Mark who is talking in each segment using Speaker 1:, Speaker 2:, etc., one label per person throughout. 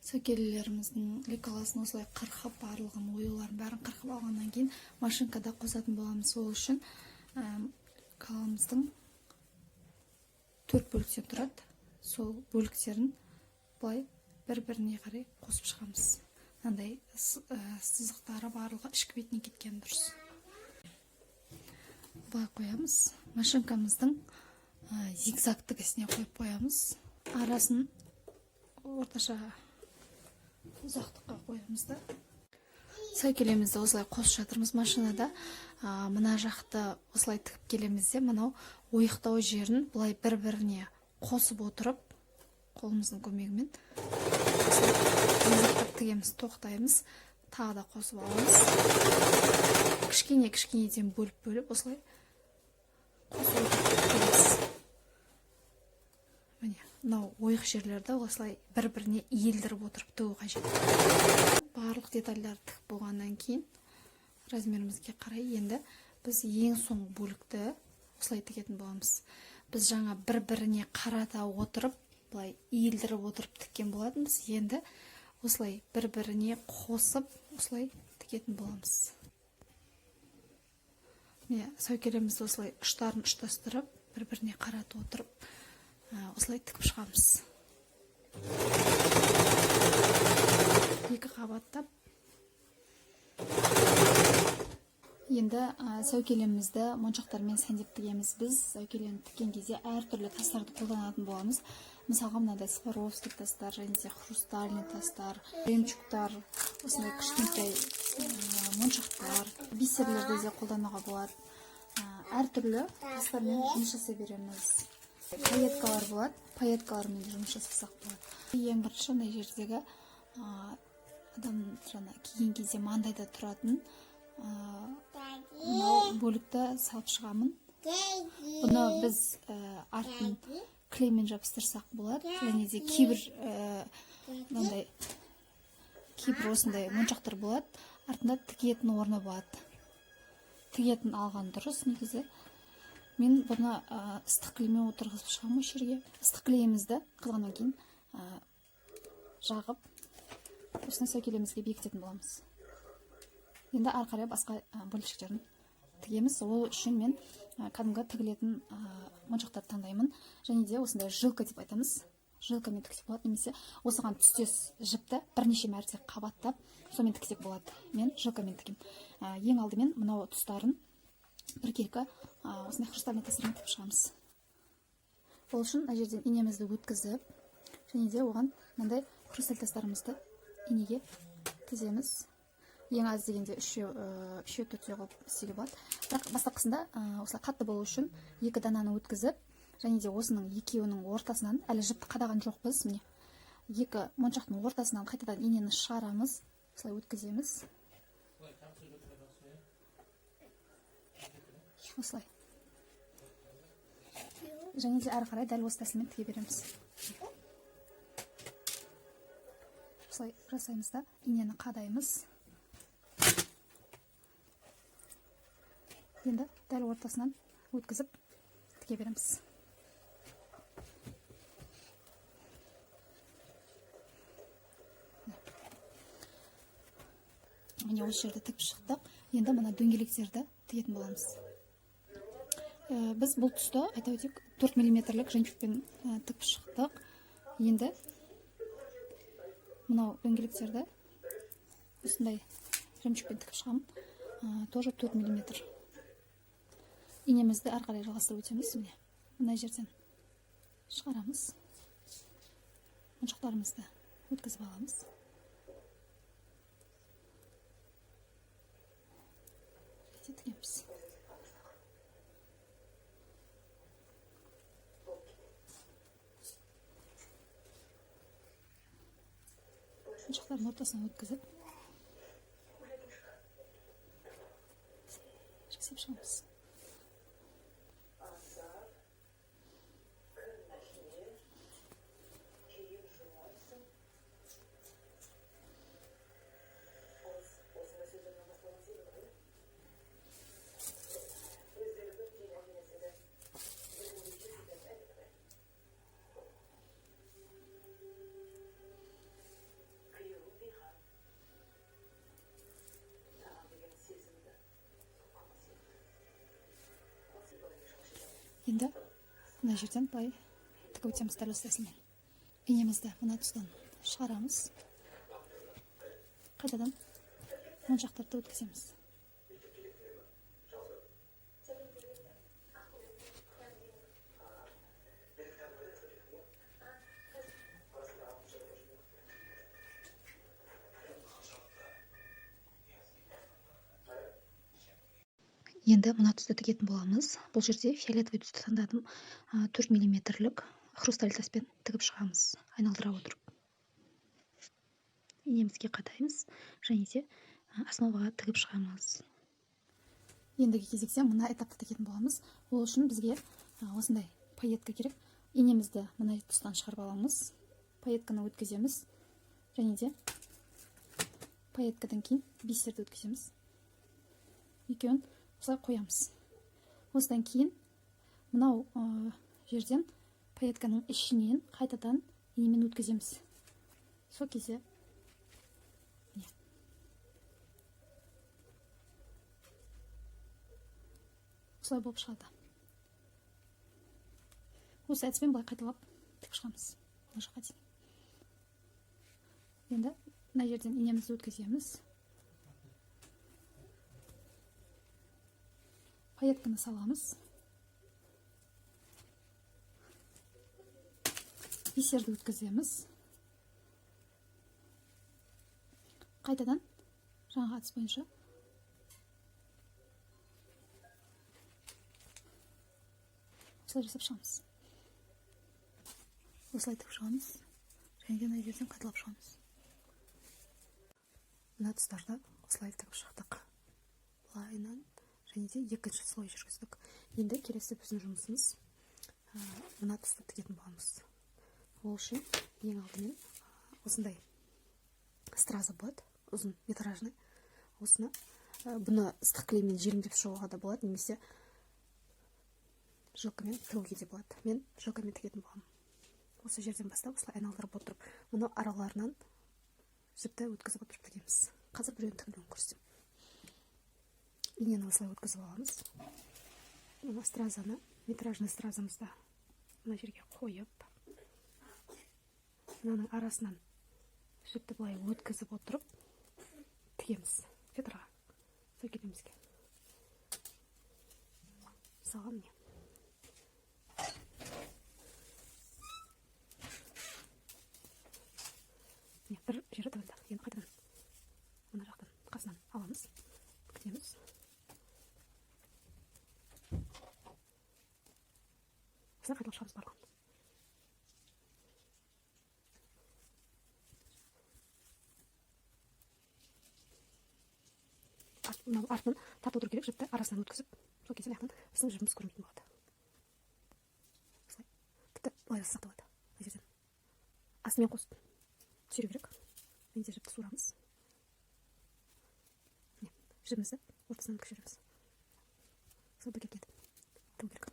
Speaker 1: Сәукелелеріміздің лекаласын осылай қырқып, барлығын, оюларын бәрін қырқып алғаннан кейін машинкада қосатын боламыз. Ол үшін лекаламыздың 4 бөліктен тұрады. Сол бөліктерін былай бір-біріне қарай қосып шығамыз. Мынандай сызықтары барлығы ішкі бетіне кеткен дұрыс. Былай қоямыз. Машинкамыздың зигзаг тігісіне қойып қоямыз. Арасын орташа ұзақтыққа қоямыз да. Сәукелемізді осылай қосып жатырмыз машинада. Мына жақты осылай тігіп келеміз де, мынау ойықтау жерін былай бір-біріне қосып отырып, қолымыздың көмегімен осылай зигзагтап тігеміз, тоқтаймыз, тағы да қосып аламыз. Кішкене-кішкенеден бөліп-бөліп осылай қосып отырып тігеміз. Міне, мынау ойық жерлерді осылай бір-біріне иілдіріп отырып тігу қажет. Барлық детальдарды тігіп болғаннан кейін размерімізге қарай енді біз ең соңғы бөлікті осылай тігетін боламыз. Біз жаңа бір-біріне қарата отырып, былай иілдіріп отырып тіккен болатынбыз. Енді осылай бір-біріне қосып осылай тігетін боламыз. Міне, сәукелемізді осылай ұштарын ұштастырып, бір-біріне қарата отырып, осылай тігіп шығамыз. 2 қабаттап. Енді сәукелемізді моншақтармен сәндеп тігеміз. Біз сәукелені тіккен кезде әртүрлі тастарды қолданатын боламыз. Мысалға, мынадай Сваровский тастар және де хрустальный тастар, жемчугтар, осындай кішкентай моншақтар, бисерлерді де қолдануға болады. Әртүрлі тастармен жұмыс жасай береміз. Пайеткалар болады, пайеткалармен де жұмыс жасасақ болады. Ең бірінші мына жердегі, адам жаңа киген кезде маңдайда тұратын, мынау бөлікті салып шығамын. Бұны біз артын клеймен жабыстырсақ болады. Және де мынандай кейбір осындай моншақтар болады, артында тігетін орны болады. Тігетін алған дұрыс негізі. Мен бұны ыстық клеймен отырғызып шығамын осы жерге. Ыстық клейімізді қызғаннан кейін жағып, осыны сәукелемізге бекітетін боламыз. Енді ары қарай басқа бөлшектерін тігеміз. Ол үшін мен кәдімгі тігілетін моншақтарды таңдаймын. Және де осындай жилка деп айтамыз. Жилкамен тіксек болады, немесе осыған түстес жіпті бірнеше мәрте қабаттап, сонымен тіксек болады. Мен жилкамен тігемін. Ең алдымен мынау тұстарын біркелкі, осындай хрустальный тастармен тігіп шығамыз. Ол үшін мына жерден инемізді өткізіп, және де оған мынандай хрусталь тастарымызды инеге тіземіз. Ең аз дегенде үшеу, төртеу қылып істеуге болады. Бірақ бастапқысында, осылай қатты болу үшін 2 дананы өткізіп, және де осының екеуінің ортасынан, әлі жіпті қадаған жоқпыз, міне, 2 моншақтың ортасынан қайтадан инені шығарамыз, осылай өткіземіз. Осылай. Және де әрі қарай дәл осы тәсілмен тіге береміз. Осылай жасаймыз да, инені қадаймыз. Енді дәл ортасынан өткізіп тіге береміз. Міне, осы жерді тігіп шықтық. Енді мына дөңгелектерді тігетін боламыз. Біз бұл тұсты, айта өтейік, 4 миллиметрлік жемчугпен, тігіп шықтық. Енді мынау дөңгелектерді осындай жемчугпен тігіп шығамын. Тоже 4 миллиметр. Инемізді әрі қарай жалғастырып өтеміз. Міне, мына жерден шығарамыз. Моншақтарымызды өткізіп аламыз. Тігеміз. Моншақтардың ортасынан өткізіп жасап шығамыз. Енді мына жерден былай тігіп өтеміз дәл осы тәсілмен. Инемізді мына тұстан шығарамыз, қайтадан моншақтарды өткіземіз. Енді мына түсті тігетін боламыз. Бұл жерде фиолетовый түсті таңдадым. 4 миллиметрлік хрусталь таспен тігіп шығамыз, айналдыра отырып. Инемізге қадаймыз және де основаға тігіп шығамыз. Ендігі кезекте мына этапты тігетін боламыз. Ол үшін бізге осындай пайетка керек. Инемізді мына тұстан шығарып аламыз, пайетканы өткіземіз және де пайеткадан кейін бисерді өткіземіз. Екеуін осылай қоямыз. Осыдан кейін мынау жерден пайетканың ішінен қайтадан инемен өткіземіз. Сол кезде міне осылай болып шығады. Осы әдіспен былай қайталап тігіп шығамыз мына жаққа дейін. Енді мына жерден инемізді өткіземіз, пайетканы саламыз, бисерді өткіземіз, қайтадан жаңағы әдіс бойынша осылай жасап шығамыз. Осылай тігіп шығамыз және де мына жерден қайталап шығамыз.
Speaker 2: Мына тұстарды осылай тігіп шықтық былайынан және де екінші слой жүргіздік. Енді келесі біздің жұмысымыз мына тұсты тігетін боламыз. Ол үшін ең алдымен осындай страза болады, ұзын метражный. Осыны бұны ыстық клеймен желімдеп шығуға да болады, немесе жилкамен тігуге де болады. Мен жилкамен тігетін боламын. Осы жерден бастап осылай айналдырып отырып, мұны араларынан жіпті өткізіп отырып тігеміз. Қазір біреуін тігілуін көрсетемін. Инені осылай өткізіп аламыз. Мына стразаны, метражный стразамызды мына жерге қойып, мынаның арасынан жіпті былай өткізіп отырып тігеміз фетрға, сол кеудемізге. Мысалға, міне. Міне, бір жері тігілді. Енді қайтадан мына жақтан қасынан аламыз, күтеміз. Осылай қайталап шығамыз барлығын. Мынау артынан тартып отыру керек, жіпті арасынан өткізіп, сол кезде мына жақтан біздің жібіміз көрінбейтін болады. Осылай. Тіпті былай жасасақ та болады. Мына жерден астымен қосып сүйреу керек. Және де жіпті суырамыз. Міне, жібімізді ортасынан өткізіп жібереміз. Осылай бірге кетіп тігу керек.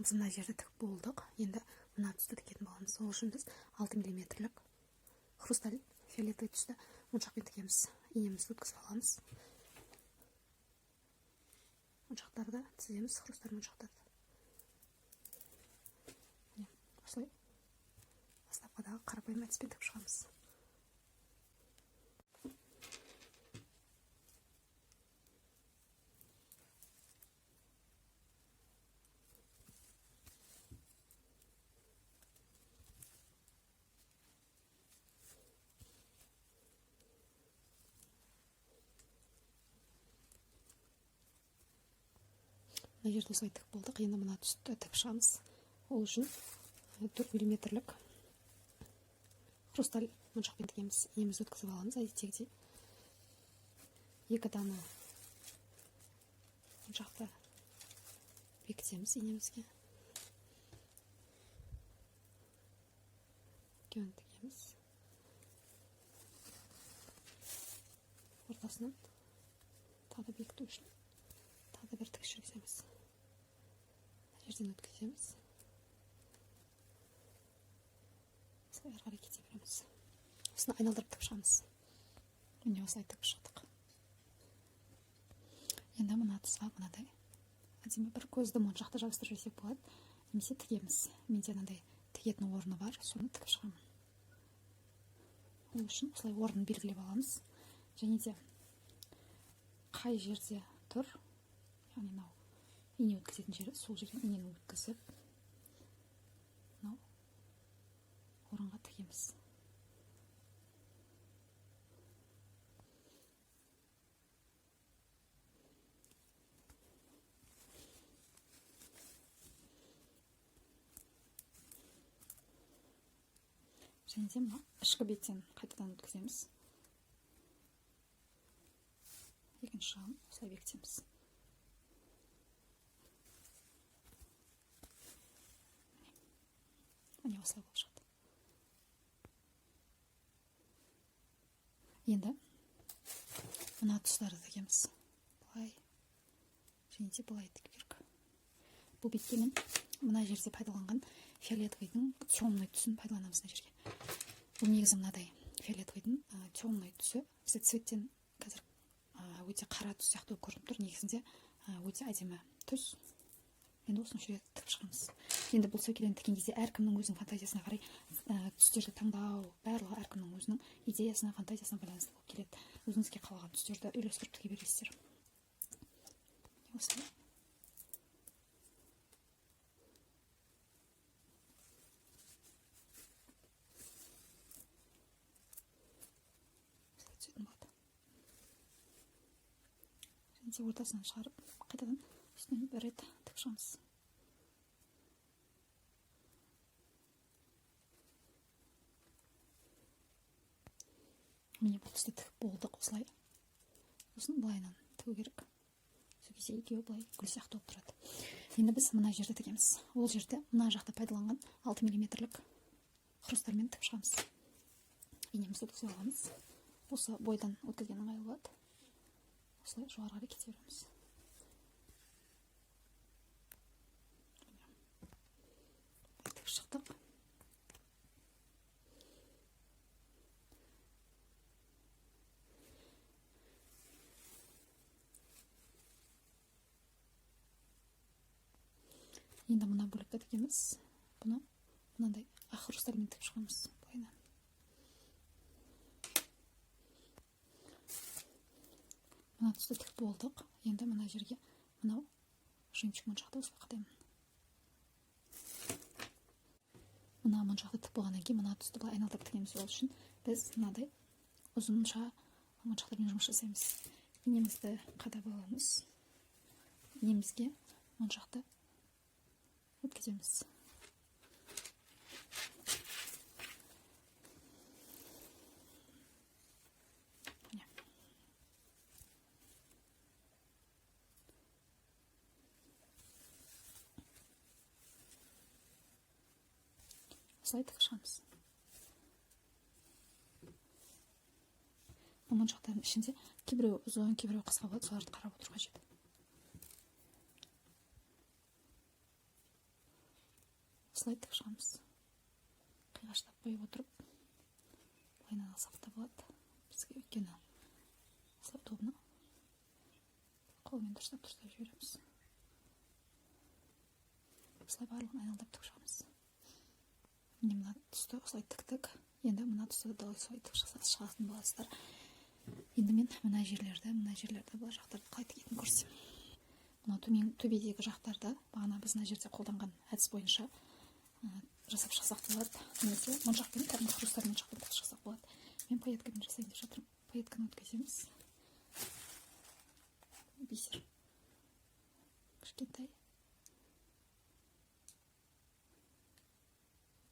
Speaker 2: Біз мына жерді тігіп болдық. Енді мына түсті тігетін боламыз. Сол үшін біз 6 миллиметрлік хрусталь фиолетовый түсті моншақпен тігеміз. Инемізді өткізіп аламыз. Моншақтарды тіземіз, хрусталь моншақтарды. Міне, осылай бастапқыдағы қарапайым әдіспен тігіп шығамыз. Мына жерді осылай тігіп болдық. Енді мына түсті тігіп шығамыз. Ол үшін 4 миллиметрлік Хрусталь моншақпен тігеміз. Инемізді өткізіп аламыз әдеттегідей. 2 дана моншақты бекітеміз инемізге. Екеуін тігеміз. Ортасынан тағы да бекіту үшін тағы да бір тігіс жүргіземіз. Мына жерден өткіземіз. Осылай ары қарай кете береміз. Осыны айналдырып тігіп шығамыз.
Speaker 1: Міне, осылай тігіп шықтық. Енді мына тұсқа мынадай әдемі бір көзді моншақты жабыстырып жіберсек болады, немесе тігеміз. Менде мынандай тігетін орны бар, соны тігіп шығамын. Ол үшін осылай орнын белгілеп аламыз. Және де қай жерде тұр, яғни мынау ине өткізетін жері, сол жерден инені өткізіп мынау орынға тігеміз. Және де мына ішкі беттен қайтадан өткіземіз. Екінші жағын осылай бекітеміз. Міне, осылай болып шығады. Енді мына тұстарды тігеміз. Былай және де былай тігу керек. Бұл бетке мен мына жерде пайдаланған фиолетовыйдың темный түсін пайдаланамыз мына жерге. Бұл негізі мынадай фиолетовыйдың темный түсі. Бізде цветтен қазір өте қара түс сияқты болып көрініп тұр. Негізінде өте әдемі түс. Енді осыны жерге тігіп шығамыз. Енді бұл сәукелені тіккен кезде әркімнің өзінің фантазиясына қарай түстерді таңдау, барлығы әркімнің өзінің идеясына, фантазиясына байланысты болып келеді. Өзіңізге қалаған түстерді үйлестіріп тіге бересіздер. Осылай. Осылай түсетін болады. Және де ортасынан шығарып, қайтадан үстінен бір рет тігіп шығамыз. Міне, бұл түсті тігіп болдық осылай. Сосын былайынан тігу керек. Сол кезде екеуі былай гүл сияқты болып тұрады. Енді біз мына жерді тігеміз. Ол жерді мына жақта пайдаланған 6 миллиметрлік хрустальмен тігіп шығамыз. Инемізді өткізіп аламыз. Осы бойдан өткізген ыңғайлы болады. Осылай жоғары қарай кете береміз. Тігіп шықтық. Енді мына бөлікті тігеміз. Бұны мынандай ақ хрустальмен тігіп шығамыз былайынан. Мына түсті тігіп болдық. Енді мына жерге мынау жемчуг моншақты осылай қадаймын. Мына моншақты тігіп болғаннан кейін мына түсті былай айналдырып тігеміз. Ол үшін біз мынадай ұзынша моншақтармен жұмыс жасаймыз. Инемізді қадап аламыз. Инемізге моншақты өткіземіз. Міне. Осылай тігіп шығамыз. Моншақтардың ішінде кейбіреуі ұзын, кейбіреуі қысқа болады, соларды қарап отыру қажет. Осылай тігіп шығамыз. Қиғаштап қойып отырып, былайынан алсақ та болады. Бізге өйткені осылай удобно. Қолмен дұрыстап дұрыстап жібереміз. Осылай барлығын айналдырып тігіп шығамыз. Міне, мына түсті осылай тіктік. Енді мына түсті дәл осылай тігіп шығатын боласыздар. Енді мен мына жерлерді, мына жерлерді, бұл жақтарды қалай тігетінін көрсетемін. Мына төбедегі жақтарды бағана біз мына жерде қолданған әдіс бойынша жасап шықсақ болады. Немесе моншақпен, кәдімгі хрусталь моншақпен тігіп шықсақ болады. Мен пайеткамен жасайын деп жатырмын. Пайетканы өткіземіз. Бисер. Кішкентай.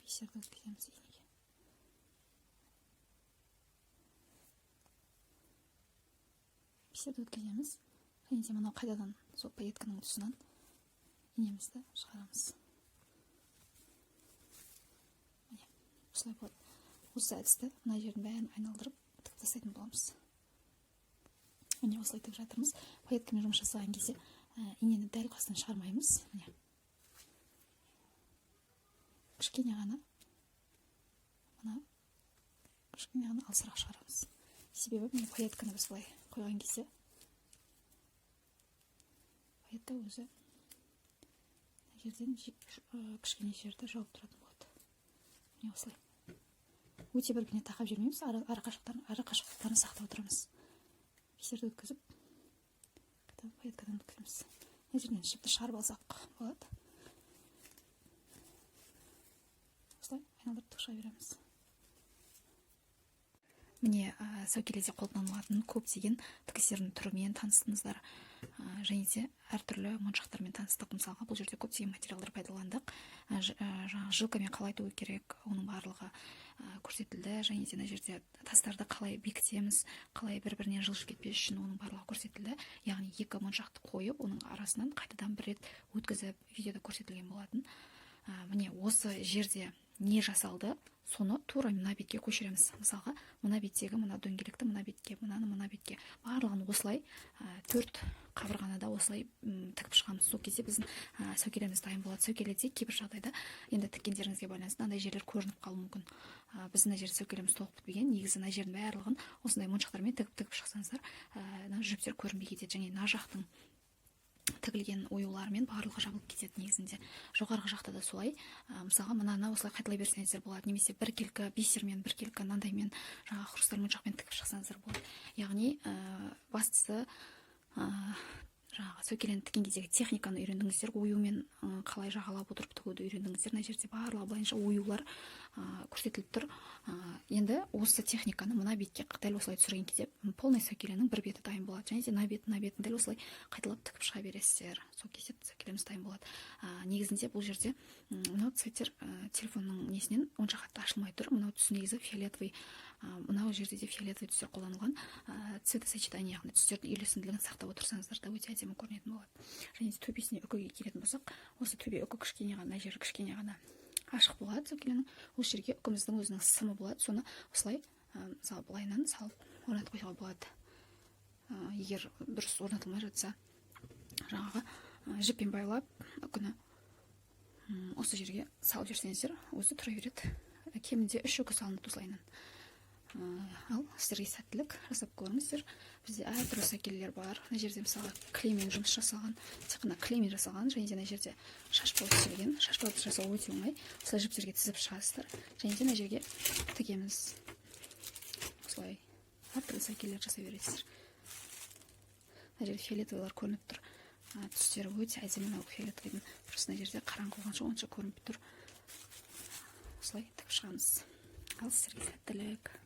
Speaker 1: Бисерді өткіземіз инеге. Бисерді өткіземіз және де мынау қайтадан сол пайетканың тұсынан инемізді шығарамыз. Міне, осылай болады. Осы әдісті мына жердің бәрін айналдырып тігіп тастайтын боламыз. Міне, осылай тігіп жатырмыз. Пайеткамен жұмыс жасаған кезде инені дәл қасынан шығармаймыз. Міне, кішкене ғана, мына кішкене ғана алысырақ шығарамыз. Себебі, міне, пайетканы біз былай қойған кезде пайетка өзі мына жерден кішкене жерді жауып тұратын болады. Міне, осылай өте бір біріне тақап жібермейміз, ара қашықтықтарын сақтап отырамыз. Бисерді өткізіп, қайтадан пайеткадан өткіземіз. Мына жерден жіпті шығарып алсақ болады. Осылай айналдырып тігіп шыға береміз. Міне, сәукеледе қолданылатын көптеген тігістердің түрімен таныстыңыздар және де әртүрлі моншақтармен таныстық. Мысалға, бұл жерде көптеген материалдар пайдаландық. Жаңағы жилкамен қалай тігу керек, оның барлығы көрсетілді. Және де мына жерде тастарды қалай бекітеміз, қалай бір бірінен жылжып кетпес үшін, оның барлығы көрсетілді. Яғни екі моншақты қойып, оның арасынан қайтадан бір рет өткізіп, видеода көрсетілген болатын. Міне, осы жерде не жасалды, соны тура мына бетке көшіреміз. Мысалға, мына беттегі мына дөңгелекті мына бетке, мынаны мына бетке, барлығын осылай, төрт қабырғаны да осылай тігіп шығамыз. Сол кезде біздің сәукелеміз дайын болады. Сәукеледе кейбір жағдайда, енді тіккендеріңізге байланысты, мынандай жерлер көрініп қалуы мүмкін. Біздің мына жерде сәукелеміз толық бітпеген. Негізі мына жердің барлығын осындай моншақтармен тігіп тігіп шықсаңыздар, мына жіптер көрінбей кетеді және мына жақтың тігілген оюлармен барлығы жабылып кетеді. Негізінде жоғарғы жақта да солай. Мысалға, мынаны осылай қайталай берсеңіздер болады немесе біркелкі бисермен, біркелкі мынандаймен, жаңағы хрусталь моншақпен тігіп шықсаңыздар болады. Яғни бастысы, жаңағы сәукелені тіккен кездегі техниканы үйрендіңіздер, оюмен қалай жағалап отырып тігуді үйрендіңіздер. Мына жерде барлығы былайынша оюлар көрсетіліп тұр. Енді осы техниканы мына бетке дәл осылай түсірген кезде полный сәукеленің бір беті дайын болады. Және де мына бетін, мына бетін дәл осылай қайталап тігіп шыға бересіздер. Сол кезде сәукелеміз дайын болады. Негізінде бұл жерде мынау цветтер телефонның несінен онша қатты ашылмай тұр. Мынау түс негізі фиолетовый, мынау жерде де фиолетовый түстер қолданылған. Цветосочетание, яғни түстердің үйлесімділігін сақтап отырсаңыздар да, өте әдемі көрінетін болады. Және де төбесіне, үкіге келетін болсақ, осы төбе үкі кішкене ғана, мына жері кішкене ғана ашық болады сәукеленің. Осы жерге үкіміздің өзінің сымы болады, соны осылай, мысалы, былайынан салып орнатып қоюға болады. Егер дұрыс орнатылмай жатса, жаңағы жіппен байлап, үкіні осы жерге салып жіберсеңіздер, өзі тұра береді. Кемінде үш үкі салынады осылайынан. Ал сіздерге сәттілік, жасап көріңіздер. Бізде әртүрлі сәукелелер бар. Мына жерде, мысалы, клеймен жұмыс жасалған, тек қана клеймен жасалған. Және де мына жерде шашбау істелген. Шашбауды жасау өте оңай. Осылай жіптерге тізіп шығасыздар және де мына жерге тігеміз. Осылай әртүрлі сәукелелер жасай бересіздер. Мына жерде фиолетовыйлар көрініп тұр. Түстері өте әдемі мынау фиолетовыйдың. Просто мына жерде қараңғы болғанша онша көрініп тұр. Осылай тігіп шығамыз. Ал сіздерге сәттілік!